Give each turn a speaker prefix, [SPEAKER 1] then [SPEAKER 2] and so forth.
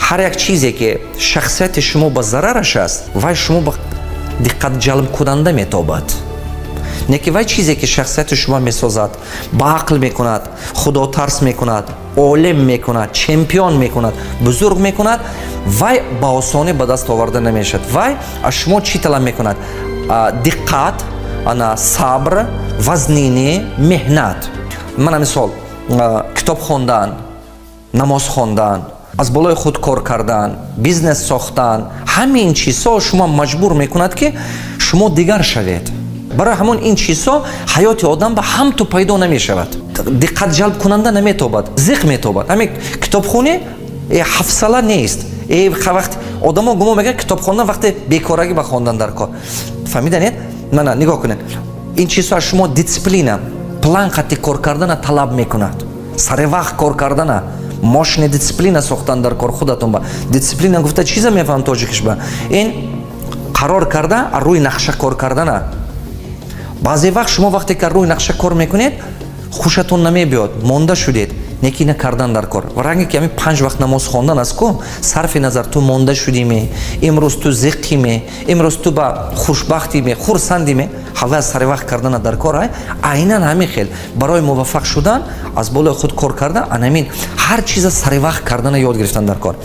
[SPEAKER 1] Ҳар як чизе, ки шахсияти шумо ба зарараш аст, вай шумо ба диққатҷалбкунанда метобад. Не ки вай чизе, ки шахсияти шумо месозад, ба ақл мекунад, худотарс мекунад, олим мекунад, чемпион мекунад, бузург мекунад, вай ба осонӣ ба даст оварда намешавад. Вай аз шумо чӣ талаб мекунад? Диққат, ана сабр, вазнинӣ, меҳнат. Мана мисол, китоб хондан, намоз хондан, аз болои худ кор кардан, бизнес сохтан, ҳамин чизҳо шумо маҷбур мекунад, ки шумо дигар шавед. Барои ҳамон ин чизҳо ҳаёти одам ба ҳамту пайдо намешавад, диққатҷалбкунанда наметобад, зиқ метобад. Ҳамин китобхонӣ ҳавсала нест. Вақт одамо гумон мекунад, китоб хондан вақте бекорагӣ ба хондан дар кор. Фаҳмиданед? Мана, нигоҳ кунед, ин чизҳо аз шумо дисциплина, план қати кор кардана талаб мекунад, сари вақт кор кардана, мощный дисциплина сохтан дар кор худатон. Ба дисциплина гуфта чиза мефаҳам тоҷикиш ба? Ин қарор карда, рӯи нақша кор кардана. Баъзе вақт шумо вақте ки рӯи нақша кор мекунед, хушатон намебиёд, монда шудед, неки ина кардан дар кор. Ва ранге ки ҳамин панҷ вақт намоз хондан аст ку, сарфи назар ту монда шудиме, имрӯз ту зиққиме, имрӯз ту ба хушбахтиме, хурсандиме, ҳавай сари вақт кардана дар кор. Айнан ҳамин хел барои муваффақ шудан аз болои худ кор кардан, анамин ҳар чиза сари вақт кардана ёд гирифтан дар кор.